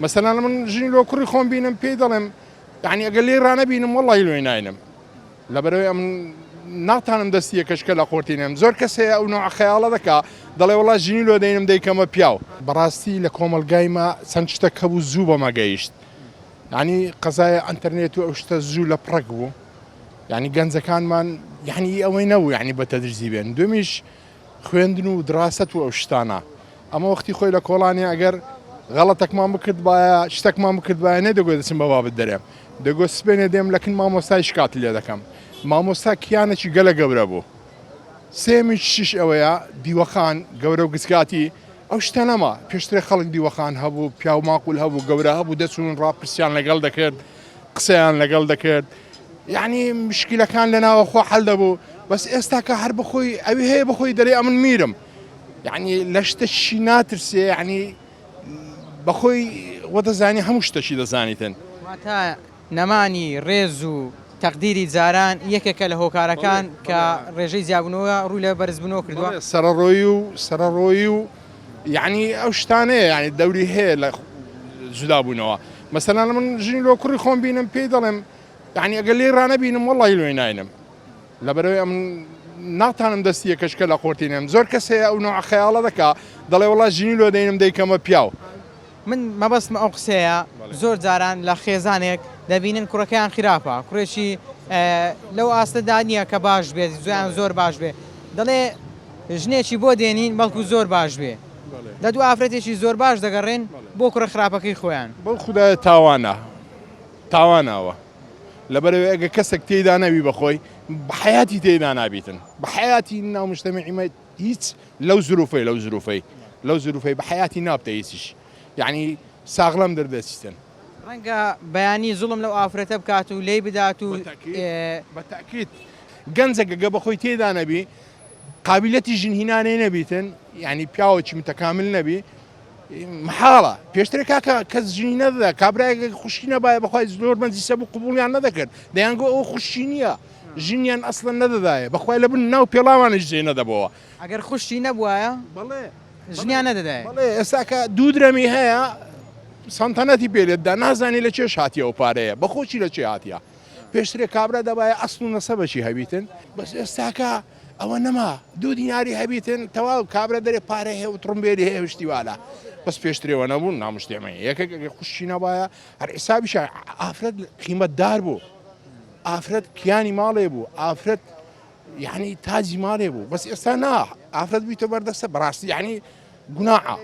مەسەلەن من ژنی لۆ کوڕی خۆم بینم پێی دەڵێم یعنی ئەگەر لێی ڕانەبینم وەڵی لۆی ناینم لەبەرەوەی ئەمن ناتانم دەستی یەکەشکە لە قۆرتینم زۆر کەس هەیە ئەو نوع خەیاڵە دەکا دەڵێ وەڵا ژنی لۆ دەینم دەیکەمە پیاو. بەڕاستی لە کۆمەڵگای مە چەند شتەک هەبوو زوو بەمە گەیشت یعنی قەزای ئەنتەرنێت و ئەو شتە زوو لە پڕەک بوو یعنی گەنجەکانمان یعنی ئەوەی نەبوو یعنی بە تەدریجی بێن دومیش خوێندن و دراسەت و ئەو شتانە ئەمە وەختی خۆی لە کۆڵانێ ئەگەر غەڵەتەکمان بکردبایە شتەکمان بکردبایە نەدەگۆ دەچم بە بابت دەرێم دەگۆ سبێنێ دێم لە کن مامۆستای شکات لێ دەکەم مامۆستا کیانێکی گەلە گەورە بوو سێمیش شیش ئەوەیە دیوەخان گەورە و گسکاتی ئەو شتە نەما پێشترێ خەڵک دیوەخان هەبوو پیاو ماقول هەبوو گەورە هەبوو دەچوون ڕاپرسیان لەگەڵ دەکرد قسەیان لەگەڵ دەکرد یعنی مشکلەکان لە ناوەخۆ حل دەبوو بەس ئێستا کە هەر بەخۆی ئەوی هەیە بەخۆی دەرێ ئەمن میرم یعنی لە شتەشی ناترسێ یعنی بەخۆی وەدەزانی هەموو شتەکی دەزانیتن. واتە نەمانی ڕێز و تەقدیری جاران یەکێکە لە هۆکارەکان کە ڕێژەی جیابوونەوە ڕووی لە بەرزبوونەوە کردووە. سەرەڕۆیی و سەرەڕۆیی و یعنی ئەو شتانەیە یعنی دەوری هەیە لە جودابوونەوە مەسەلەن من ژنی لۆ کوڕی خۆم بینم پێی دەڵێم یعنی ئەگەر لێی ڕانەبینم وەڵی لۆی ناینم لەبەرەوەی ئەمن ناتانم دەستی یەکەشکە لە قۆرتینم زۆر کەس هەیە ئەو نوع خەیاڵە دەکا دەڵێ وەڵا ژنی لۆ دەینم دەیکەمە پیاو. من مەبەستم ئەو قسەیە زۆر جاران لە خێزانێک دەبینن کوڕەکەیان خراپە کوڕێکی لەو ئاستەدا نییە کە باش بێت زۆیان زۆر باش بێ دەڵێ ژنێکی بۆ دێنین بەڵکو زۆر باش بێ لە دوو ئافرەتێکی زۆر باش دەگەڕێن بۆ کوڕە خراپەکەی خۆیان. بەو خودایە تاوانە تاوانە ئەوە لەبەرئەوەی ئەگەر کەسێک تێیدا نەبی بەخۆی بە حەیاتی تێیدا نابیتن بە حەیاتی ناو مجتەمەعی مە هیچ لەو زروفەی لەو زروفەی لەو زروفەی بە حەیاتی نابتە هیچیش یعنی ساغلەم دەردەچیتن. ڕەنگە بەیانی زوڵم لەو ئافرەتە بکات و لێی بدات و. بە تەئکید گەنجێک گە بەخۆی تێیدا نەبی قابیلەتی ژن هینانەی نەبیتن یعنی پیاوەکی متەکامل نەبی محاڵە پێشتر کاکە کەس ژنی نەدەدا کابرایەک خوشکی نەبایە بەخوای زۆر مەجلیسە بوو قبوڵیان نەدەکرد دەیانگۆ ئەو خوشکی نییە ژنیان ئەسڵەن نەدەدایە بەخوای لە بن ناو پێڵاوانیش جێ نەدەبەوە. ئەگەر خوشکی نەبوایە بەڵێ ژنیان نەدەدایە. بەڵێ ئێستا کە دوو درەمی هەیە سەنتەنەتی پێ لێت دا نازانی لە چێش هاتیە ئەو پارەیە بەخۆشی لە چێ هاتیە پێشترێ کابرا دەبایە ئەسڵ و نەسەبەکی هەبیتن بەس ئێستاکە ئەوە نەما دوو دیناری هەبیتن تەواو کابرا دەرێ پارە هەیە و تڕمبێلی هەیە و شتی والە بەس پێشترێوە نەبوون نامشتێمە یەکێک ئەگەر خوشکی نەبایە هەر حیسابیشە ئافرەت قیمەتدار بوو ئافرەت کیانی ماڵێ بوو ئافرەت یعنی تاجی ماڵێ بوو بەس ئێستا نا ئافرەت بیتە بەردەستە بەڕاستی یعنی گوناعە.